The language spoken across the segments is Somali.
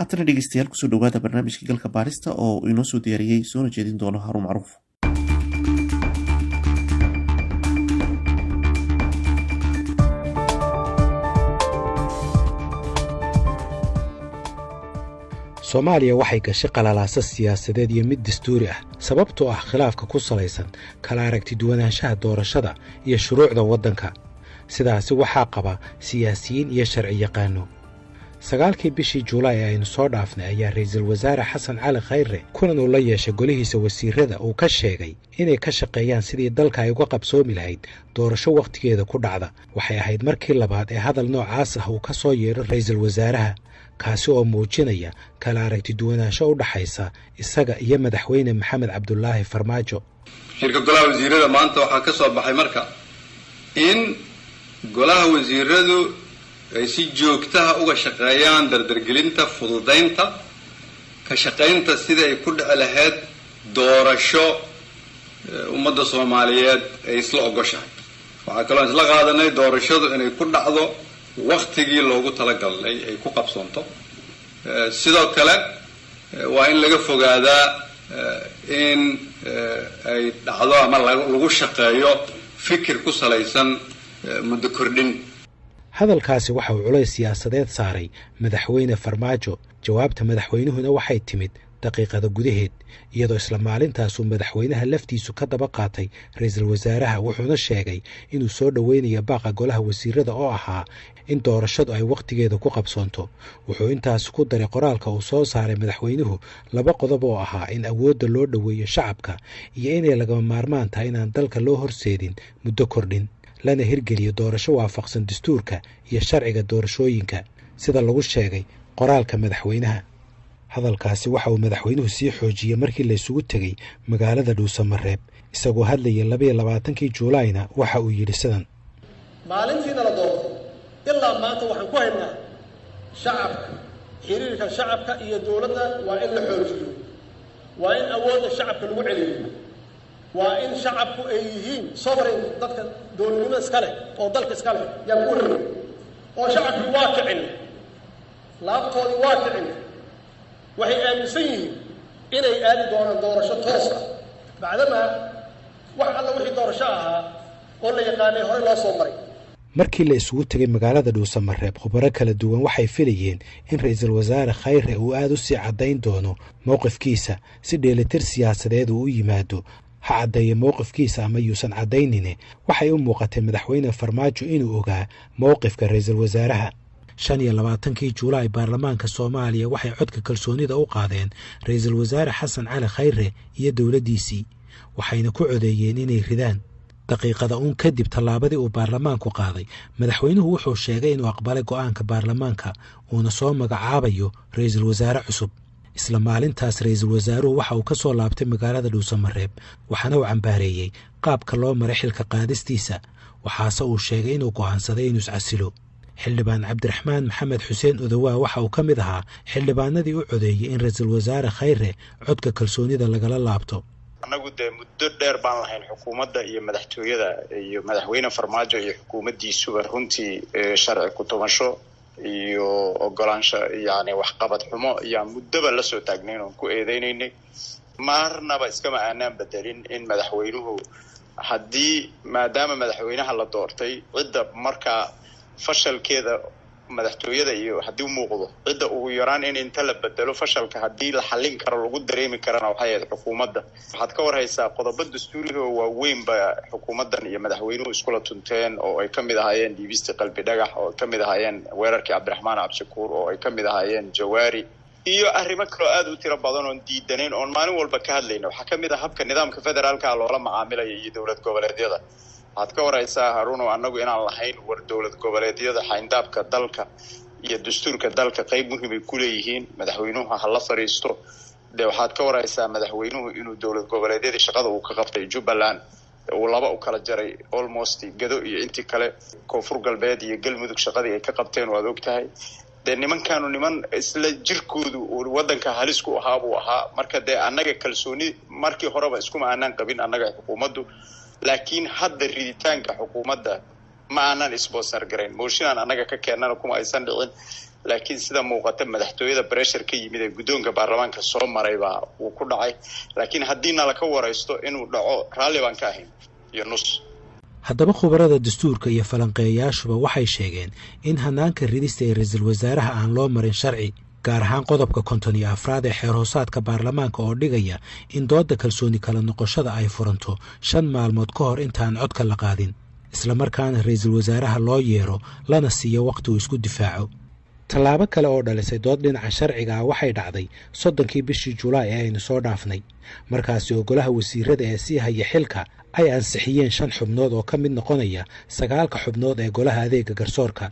Haatana dhegeystayaal, kusoo dhawaada barnaamijka Galka Baarista oo uu inoo soo diyaariyey soona jeedin doono Haruun Macruuf. Soomaaliya waxay gashay qalalaasa siyaasadeed iyo mid dastuuri ah, sababtoo ah khilaafka ku salaysan kala aragti duwanaanshaha doorashada iyo shuruucda waddanka. Sidaasi waxaa qaba siyaasiyiin iyo sharci yaqaano. 9-kii bishii Juulaay ee aynu soo dhaafnay ayaa Ra'iisul Wasaare Xasan Cali Khayre kulan uu la yeeshay golihiisa wasiirada uu ka sheegay inay ka shaqeeyaan sidii dalka ay uga qabsoomi lahayd doorasho wakhtigeeda ku dhacda. Waxay ahayd markii labaad ee hadal noocaas ah uu ka soo yeedho ra'iisul wasaaraha, kaasi oo muujinaya kala aragti duwanaansho u dhaxaysa isaga iyo Madaxweyne Maxamed Cabdulaahi Farmaajo. Shirka golaha wasiirada maanta waxaa ka soo baxay marka in golaha wasiiradu ay si joogtaha uga shaqeeyaan dardargelinta, fududaynta, ka shaqaynta sidai ay ku dhici lahayd doorasho ummadda Soomaaliyeed ay isla ogoshahay. Waxaa kaloo isla qaadanay doorashadu inay ku dhacdo waktigii loogu talagalay ay ku qabsoonto. Sidoo kale waa in laga fogaadaa in ay dhacdo ama lagu shaqeeyo fikir ku salaysan muddo kordhin. Hadalkaasi waxa uu culays siyaasadeed saaray Madaxweyne Farmaajo. Jawaabta madaxweynuhuna waxay timid daqiiqada gudaheed, iyadoo isla maalintaasuu madaxweynaha laftiisu ka daba qaatay ra'iisul wasaaraha, wuxuuna sheegay inuu soo dhoweynayo baaqa golaha wasiirada oo ahaa in doorashadu ay wakhtigeeda ku qabsoonto. Wuxuu intaas ku daray qoraalka uu soo saaray madaxweynuhu laba qodob oo ahaa in awoodda loo dhoweeyo shacabka iyo inay lagama maarmaan tahay inaan dalka loo horseedin muddo kordhin, lana hirgeliyo doorasho waafaqsan dastuurka iyo sharciga doorashooyinka, sida lagu sheegay qoraalka madaxweynaha. Hadalkaasi waxa uu madaxweynuhu sii xoojiyey markii laysugu tegey magaalada Dhuusamareeb. Isagoo hadlayay 22-kii Juulaayna waxa uu yidhi sidan: Maalintiina la doorto ilaa maanta waxaan ku haynaa shacabka, xiriirka shacabka iyo dowladda waa in la xoojiyo, waa in awoodda shacabka lagu celiyo, waa in shacabku ay yihiin sovereign, dadka dowladnimo iska leh oo dalka iska leh yaan ku wareegay oo shacabkii waa kicin, laabtoodii waa kicin. Waxay aaminsan yihiin inay aadi doonaan doorasho toos ah, bacdamaa wax alla wixii doorasho ahaa oo la yaqaanay horey loo soo maray. Markii la isugu tegay magaalada Dhuusamareeb, khubaro kala duwan waxay filayeen in Ra'iisul Wasaare Khayre uu aada u sii caddayn doono mowqifkiisa si dheelitir siyaasadeed uu u yimaado. Ha caddeeyo mowqifkiisa ama yuusan caddaynine, waxay u muuqatay Madaxweyne Farmaajo inuu ogaa mowqifka ra'iisul wasaaraha. 25-kii Juulaay baarlamaanka Soomaaliya waxay codka kalsoonida u qaadeen Ra'iisul Wasaare Xasan Cali Khayre iyo dowladdiisii, waxayna ku codeeyeen inay ridaan. Daqiiqada uun kadib tallaabadii uu baarlamaanku qaaday, madaxweynuhu wuxuu sheegay inuu aqbalay go'aanka baarlamaanka, uuna soo magacaabayo ra'iisul wasaare cusub. Isla maalintaas ra'iisul wasaaruhu waxa uu ka soo laabtay magaalada Dhuusamareeb, waxaana uu cambaareeyey qaabka loo maray xilka qaadistiisa, waxaase uu sheegay inuu go'aansaday inuu iscasilo. Xildhibaan Cabdiraxmaan Maxamed Xuseen Odowaa waxa uu ka mid ahaa xildhibaanadii u codeeyey in Ra'iisul Wasaare Khayre codka kalsoonida lagala laabto. Annagu dee muddo dheer baan lahayn xukuumadda iyo madaxtooyada iyo Madaxweyne Farmaajo iyo xukuumaddiisuba runtii sharci ku-tubasho iyo ogolaansho, yani waxqabad xumo ayaan muddoba lasoo taagnayn oon ku eedeynaynay. Marnaba iskama aanaan bedelin in madaxweynuhu haddii maadaama madaxweynaha la doortay, cidda markaa fashalkeeda madaxtooyada iyo haddii muuqdo cidda ugu yaraan in inta la bedelo fashalka haddii la xallin karo lagu dareemi karana waxay ahayd xukuumadda. Waxaad ka warhaysaa qodobo dastuuriga oo waaweyn ba xukuumaddan iyo madaxweynuhu iskula tunteen, oo ay ka mid ahaayeen dhiibistii Qalbi Dhagax, oo ay ka mid ahaayeen weerarkii Cabdiraxmaan Cabshakuur, oo ay ka mid ahaayeen Jawaari iyo arrimo kaloo aada u tiro badan oon diidanayn oon maalin walba ka hadlayna. Waxaa ka mid ah habka nidaamka federaalka loola macaamilaya iyo dowlad goboleedyada. Waxaad ka warhaysaa, Haruuno, annagu inaan lahayn war dowlad goboleedyada xayndaabka dalka iyo dastuurka dalka qayb muhiimay ku leeyihiin, madaxweynuhu ha la fariisto. Dee waxaad ka warhaysaa madaxweynuhu inuu dowlad goboleedyadii shaqada uu ka qabtay Jubbaland uu laba u kala jaray, almost Gado iyo intii kale, Koonfur Galbeed iyo Galmudug shaqadii ay ka qabteen waad og tahay. Dee nimankaanu niman isla jirkoodu uu waddanka halis ku ahaa buu ahaa. Marka dee annaga kalsooni markii horeba iskuma aanaan qabin annaga xukuumaddu, laakiin hadda riditaanka xukuumadda ma aanan sponsor garayn, mooshinaan annaga ka keennana kuma aysan dhicin. Laakiin sida muuqata madaxtooyada pressure ka yimid ee guddoonka baarlamaanka soo maray baa uu ku dhacay. Laakiin haddii nala ka waraysto inuu dhaco, raalli baan ka ahayn iyo nus. Haddaba khubarada dastuurka iyo falanqeeyaashuba waxay sheegeen in hanaanka ridista ee ra-iisul wasaaraha aan loo marin sharci, gaar ahaan qodobka 54aad ee xeer hoosaadka baarlamaanka oo dhigaya in doodda kalsooni kala noqoshada ay furanto 5 maalmood ka hor intaan codka la qaadin, islamarkaana ra-iisul wasaaraha loo yeero lana siiyo wakhti uu isku difaaco. Tallaabo kale oo dhalisay dood dhinaca sharciga ah waxay dhacday 30kii bishii Julaay ee aynu soo dhaafnay, markaasi oo golaha wasiirada ee sii haya xilka ay ansixiyeen 5 xubnood oo ka mid noqonaya 9ka xubnood ee golaha adeega garsoorka.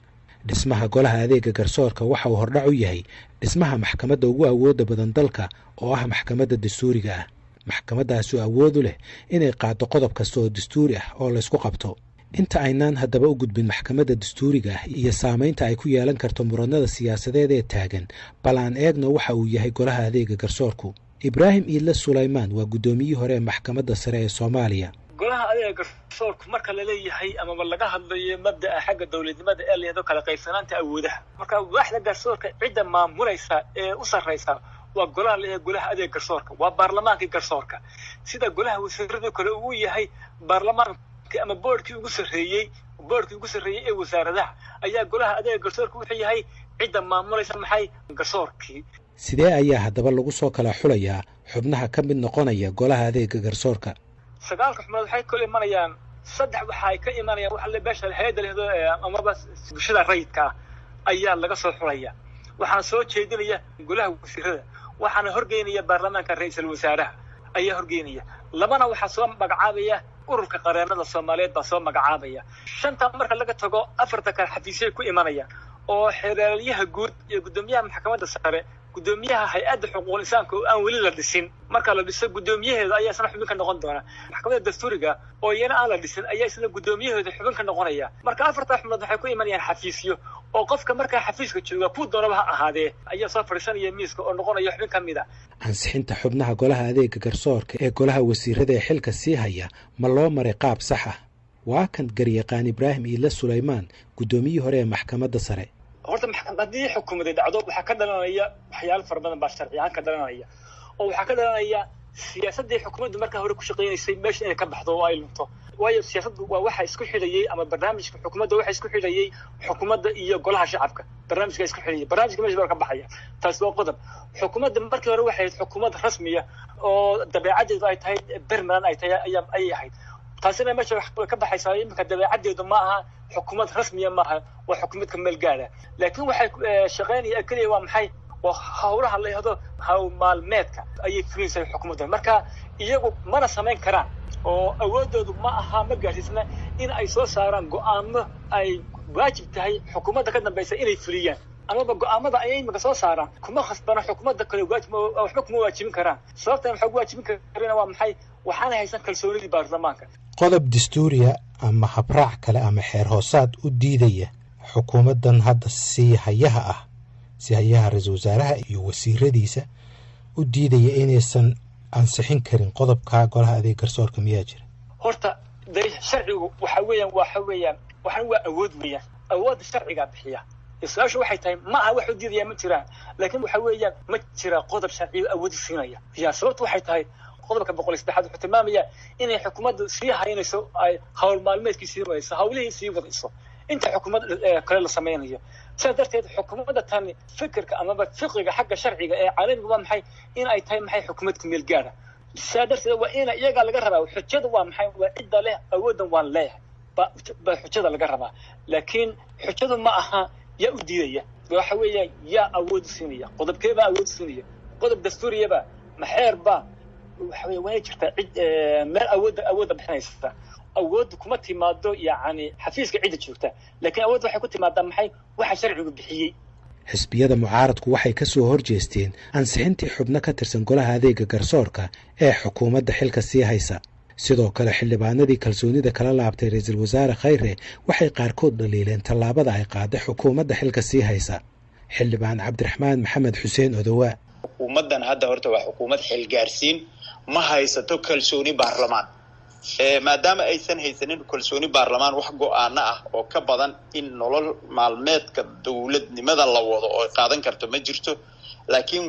Dhismaha golaha adeega garsoorka waxa uu hordhac u yahay dhismaha maxkamadda ugu awoodda badan dalka oo ah maxkamadda dastuuriga ah, maxkamaddaasi oo awood u leh inay qaaddo qodob kasta oo dastuuri ah oo laysku qabto. Inta aynaan haddaba u gudbin maxkamadda dastuuriga ah iyo saamaynta ay ku yeelan karto muranada siyaasadeed ee taagan, bal aan eegno waxa uu yahay golaha adeega garsoorku. Ibraahim Iidle Sulaymaan waa guddoomiyihii hore ee maxkamadda sare ee Soomaaliya. Golaha adeega garsoorku marka laleeyahay amaba laga hadlayo mabda'a xagga dowladnimada ee layado kala qaybsanaanta awoodaha, marka waaxda garsoorka cidda maamulaysa ee u sarraysa waa golaha leeyahay golaha adeega garsoorka, waa baarlamaankii garsoorka. Sida golaha wasiiradu kale uu yahay baarlamaanka ama boardkii ugu sarreeyey, boardkii ugu sarreeyey ee wasaaradaha, ayaa golaha adeega garsoorka wuxuu yahay cidda maamulaysa maxay garsoorkii. Sidee ayaa haddaba lagu soo kala xulayaa xubnaha ka mid noqonaya golaha adeega garsoorka? 9ka xubnood waxay kala imanayaan 3, waxay ka imanayaan waxa la beesha hay'adda lehdo amaba bulshada rayidka ah ayaa laga soo xulaya. Waxaana soo jeedinaya golaha wasiirada, waxaana horgeynaya baarlamaanka, ra-iisul wasaaraha ayaa horgeynaya. 2na waxaa soo magacaabaya ururka qareenada Soomaaliyeed baa soo magacaabaya. 5ta marka laga tago, 4ta kale xafiisyay ku imanayaan oo xeeraalyaha guud iyo guddoomiyaha maxkamadda sare, guddoomiyaha hay-adda xuquuqul insaanka oo aan weli la dhisin, marka la dhiso guddoomiyaheeda ayaa isna xubin ka noqon doona. Maxkamadda dastuuriga oo iyana aan la dhisin ayaa isna guddoomiyaheeda xubin ka noqonaya. Marka 4ta xubnood waxay ku imanayaan xafiisyo oo qofka markaa xafiiska jooga kuu doonaba ha ahaadee ayaa soo fadhiisanaya miiska oo noqonaya xubin ka mid a. Ansixinta xubnaha golaha adeega garsoorka ee golaha wasiirada ee xilka sii haya ma loo maray qaab sax ah? Waa kan garyaqaan Ibraahim Iile Sulaymaan, guddoomiyihii hore ee maxkamadda sare. Horta haddii xukuumaday dhacdo waxaa ka dhalanaya waxyaalo fara badan baa sharci ahaan ka dhalanaya, oo waxaa ka dhalanaya siyaasaddii xukuumaddu markaa hore ku shaqaynaysay meesha inay ka baxdo oo ay lunto. Waayo siyaasaddu waa waxa isku xidhayey ama barnaamijka xukuumadda waxa isku xidhayey xukuumadda iyo golaha shacabka, barnaamijka isku xidhayay, barnaamijka meesha baa ka baxaya. Taasi waa qodob. Xukuumadda markii hore waxay ahayd xukuumad rasmiya oo dabeecaddeedu ay tahay permanent ay tahay ayay ahayd. Taasina meesha way ka baxaysaa. Iminka dabeecaddeedu ma aha xukuumad rasmiya, maaha, waa xukuumad ka meel gaara. Laakiin waxay shaqaynaya keliya waa maxay? Waa howlaha la yidhahdo hawl maalmeedka ayay fulinaysaa xukuumaddan. Marka iyagu mana samayn karaan oo awooddoodu ma aha, ma gaarsiisna in ay soo saaraan go'aamo ay waajib tahay xukuumadda ka dambaysa inay fuliyaan, amaba go'aamada ayay iminka soo saaraan kuma khasbana xukuumadda kale, waxba kuma waajibin karaan. Sababtan waxay ugu waajibin karina waa maxay? Waxaana haysan kalsoonidii baarlamaanka. Qodob dastuuriya ama habraac kale ama xeer hoosaad u diidaya xukuumaddan hadda sii hayaha ah, sii hayaha ra-iisul wasaaraha iyo wasiiradiisa u diidaya inaysan ansixin karin qodobka golaha adeeg garsoorka miyaa jira? Horta de sharcigu waxa weeyaan waxan waa awood weeyaan, awoodda sharcigaa bixiya. Su-aashu waxay tahay ma aha wax u diidaya ma jiraan, laakiin waxa weeyaan ma jira qodob sharciga awood siinaya. Ya sababtu waxay tahay qodobka 103aad wuxuu tilmaamayaa inay xukuumaddu sii haynayso, ay hawl maalmeedkii sii wadayso, hawlihii sii wadayso inta xukuumad kale la samaynayo. Sidaas darteed xukuumadda tani fikirka amaba fiqiga xagga sharciga ee caalamiga waa maxay? In ay tahay maxay xukuumad ku meel gaara. Sidaas darteed waa ina iyagaa laga rabaa xujada waa maxay? Waa cidda leh awooddan waan leeyahay baa xujada laga rabaa. Laakiin xujadu ma aha yaa u diidaya, waxa weeya yaa awood siinaya, qodobkee baa awood siinaya, qodob dastuuriyaba ma xeer baa? Waxa weeye waa inay jirtaa cid meel awoodda bixinaysa. Awooddu kuma timaado yacni xafiiska cidda joogta, laakiin awoodda waxay ku timaadaa maxay? Waxa sharcigu bixiyey. Xisbiyada mucaaradku waxay ka soo horjeesteen ansixintii xubno ka tirsan golaha adeega garsoorka ee xukuumadda xilka sii haysa. Sidoo kale xildhibaanadii kalsoonida kala laabtay ra-iisul wasaare Khayre waxay qaarkood dhaliileen tallaabada ay qaaday xukuumadda xilka sii haysa. Xildhibaan Cabdiraxmaan Maxamed Xuseen Odowaa: Xukuumaddan hadda horta waa xukuumad xilgaarsiin, ma haysato kalsooni baarlamaan. Maadaama aysan haysanin kalsooni baarlamaan, wax go-aano ah oo ka badan in nolol maalmeedka dowladnimada la wado oo qaadan karto ma jirto. Laakiin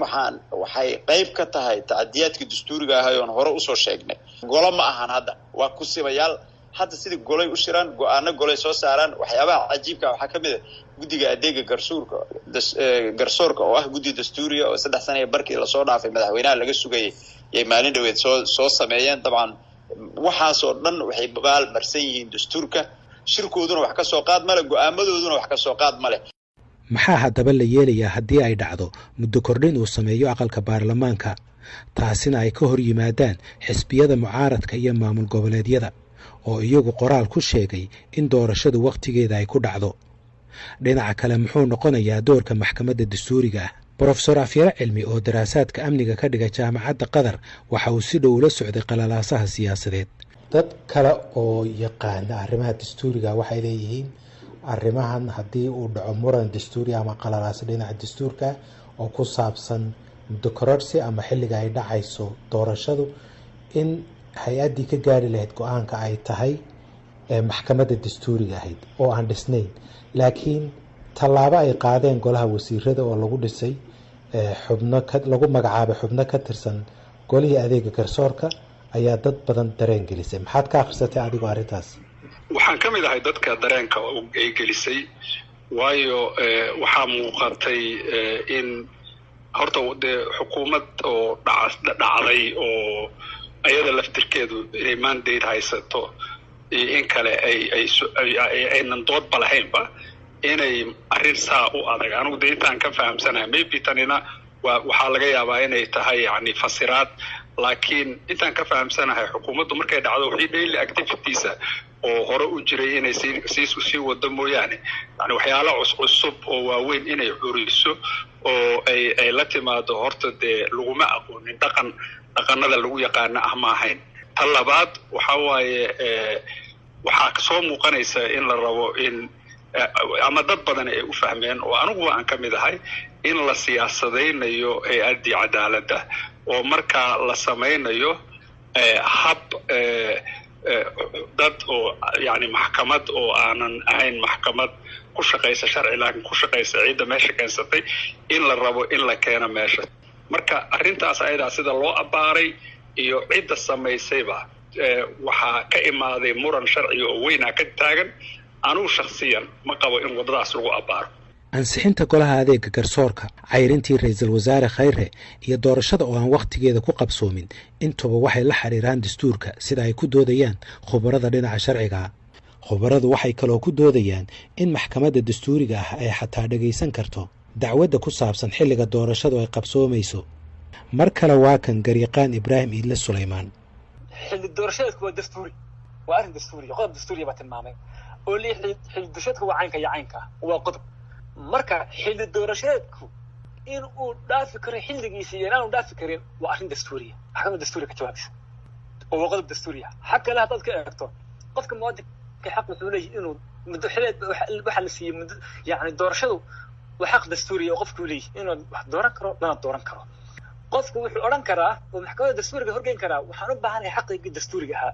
waxay qayb ka tahay tacadiyaadka dastuuriga ahay oon hore usoo sheegnay. Golo ma ahan hadda, waa kusibayaal. Hadda sidii golay u shiraan, go-aano golay soo saaraan. Waxyaabaha cajiibka waxaa ka mid a guddiga adeega garsuurka garsoorka oo ah guddi dastuuriga oo 3 sana barkii lasoo dhaafay madaxweynaha laga sugayay yay maalin dhaweed soo sameeyeen. Dabcan waxaasoo dhan waxay baal marsan yihiin dastuurka. Shirkooduna wax ka soo qaad male, go-aamadooduna wax ka soo qaad male. Maxaa haddaba la yeelayaa haddii ay dhacdo muddo kordhin uu sameeyo aqalka baarlamaanka, taasina ay ka hor yimaadaan xisbiyada mucaaradka iyo maamul goboleedyada oo iyagu qoraal ku sheegay in doorashadu wakhtigeeda ay ku dhacdo? Dhinaca kale, muxuu noqonayaa doorka maxkamadda dastuuriga ah? Brofesor Afyare Cilmi oo daraasaadka amniga ka dhiga Jaamacadda Qatar waxa uu si dhow ula socday qalalaasaha siyaasadeed. Dad kale oo yaqaana arrimaha dastuuriga waxay leeyihiin arrimahan haddii uu dhaco muran dastuuri ama qalalaaso dhinaca dastuurka oo ku saabsan muddo kororsi ama xilliga ay dhacayso doorashadu, in hay-addii ka gaari lahayd go-aanka ay tahay maxkamadda dastuuriga ahayd oo aan dhisnayn, laakiin tallaabo ay qaadeen golaha wasiirada oo lagu dhisay xubno lagu magacaabay xubno ka tirsan golihii adeega garsoorka ayaa dad badan dareen gelisay. Maxaad ka akhrisatay adigoo arrintaas? Waxaan ka mid ahay dadka dareenka ay gelisay, waayo waxaa muuqatay in horta dee xukuumad oo dhacday oo ayada laftirkeedu inay mandate haysato iyo in kale aynan doodba lahaynba inay arrin saa u adag. Anigu dee intaan ka fahamsanahay, maybe tanina waxaa laga yaabaa inay tahay yani fasiraad, laakiin intaan ka fahamsanahay xukuumaddu markay dhacdo wixii daily activities oo hore u jiray inay sii wado mooyaane, yani waxyaala cuscusub oo waaweyn inay curiso oo ay la timaado horta dee laguma aqoonin, dhaqan dhaqanada lagu yaqaano ah ma ahayn. Ta labaad waxa waaye, waxaa soo muuqanaysa in la rabo in ama dad badan ay u fahmeen oo aniguba aan ka mid ahay in la siyaasadaynayo hay-addii cadaaladda oo markaa la samaynayo hab dad oo yani maxkamad oo aanan ahayn maxkamad ku shaqaysa sharci, laakiin ku shaqaysa ciidda meesha keensatay in la rabo in la keeno meesha. Marka arrintaas ayadaa sida loo abbaaray iyo cidda samaysayba waxaa ka imaaday muran sharciga oo weynaa ka taagan. Anugu shaksiyan ma qabo in waddadaas lagu abbaaro. Ansixinta golaha adeega garsoorka, cayrintii ra-iisul wasaare Khayre iyo doorashada oo aan wakhtigeeda ku qabsoomin, intuba waxay la xiriiraan dastuurka, sida ay ku doodayaan khubarada dhinaca sharciga. Khubaradu waxay kaloo ku doodayaan in maxkamadda dastuuriga ah ay xataa dhagaysan karto dacwadda ku saabsan xilliga doorashadu ay qabsoomayso. Mar kale waa kan garyaqaan Ibraahim Iidle Sulaymaan. Xilli doorashadeedku waa dastuuri, waa arrin dastuuriya. Qodob dastuuriya baa tilmaamay oo li xilli doorashadeedku waa caynka iyo caynka, waa qodob. Marka xilli doorashadeedku in uu dhaafi karo xilligiisa iyo inaanu dhaafi karin waa arrin dastuuriya, maxkamadda dastuuriya ka jawaabaysa oo waa qodob dastuuriya. Xag kale haddaad ka eegto, qofka muwaadinka xaq wuxuu leeyahy inuu muddo xileed waxaa la siiyey muddo, yacni doorashadu waa xaq dastuuriya oo qofku leeyahy inuu wax dooran karo lana dooran karo. Qofku wuxuu odhan karaa oo maxkamadda dastuuriga horgeyn karaa, waxaan u baahanahay xaqaygii dastuuriga ahaa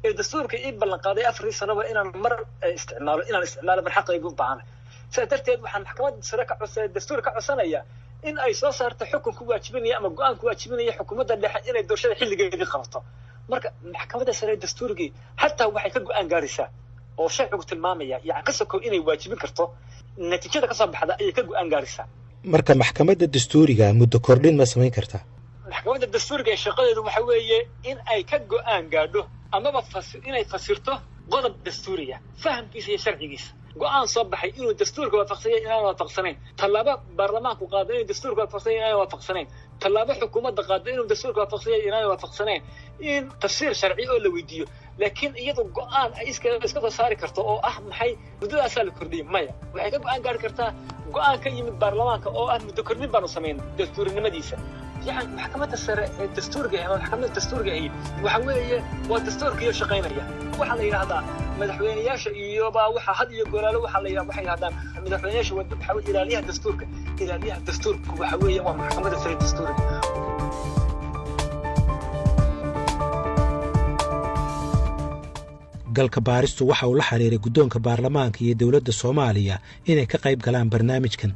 ee dastuurka ii ballan qaaday 4-tii sanoba inaan mar isticmaalo, inaan isticmaalo mar xaqayga u baahanahay. Sidaa darteed waxaan maxkamadda sare ka codsanaya, dastuur ka codsanaya in ay soo saarto xukun ku waajibinaya ama go-aan ku waajibinaya xukuumadda dhexe inay doorashada xilligeedii qabato. Marka maxkamadda sare dastuurigii xataa waxay ka go-aan gaaraysaa oo sharcigu tilmaamaya, yani ka sokow inay waajibin karto, natiijada kasoo baxda ayay ka go-aan gaaraysaa. Marka maxkamadda dastuuriga muddo kordhin ma samayn kartaa? Maxkamadda dastuuriga ee shaqadeedu waxa weeye in ay ka go-aan gaadho amaba inay fasirto qodob dastuuriya fahamkiisa iyo sharcigiisa, go-aan soo baxay inuu dastuurka waafaqsanya inaan waafaqsanayn, tallaabo baarlamaanku qaado inuu dastuurka waafaqsanya inaan waafaqsanayn, tallaabo xukuumadda qaado inuu dastuurka waafaqsanya inaan waafaqsanayn, in tafsiir sharci oo la weydiiyo. Laakiin iyadu go-aan ay iska soo saari karto oo ah maxay muddadaasaa la kordhiyey, maya. Waxay ka go-aan gaari kartaa go-aan ka yimid baarlamaanka oo ah muddo kordhin baanu samayn dastuurinimadiisa. Yani maxkamadda sare ee dastuurga ama maxkamadda dastuurga ahi waxa weeye waa dastuurkiyo shaqaynaya. Waxaa la yidhahdaa madaxweyneyaasha iyoba waxa had iyo golaalo waxaa la waxay yidhahdaan madaxweyneyaasha waxa ilaaliyaha dastuurka. Ilaaliyaha dastuurka waxa weeye waa maxkamadda sare dastuuriga. Galka Baaristu waxa uu la xiriiray guddoonka baarlamaanka iyo dowladda Soomaaliya inay ka qayb galaan barnaamijkan,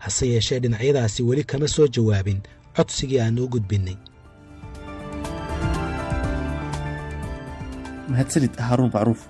hase yeeshee dhinacyadaasi weli kama soo jawaabin codsigii aannu u gudbinnay. Mahadsanid, Haaruun Macruuf.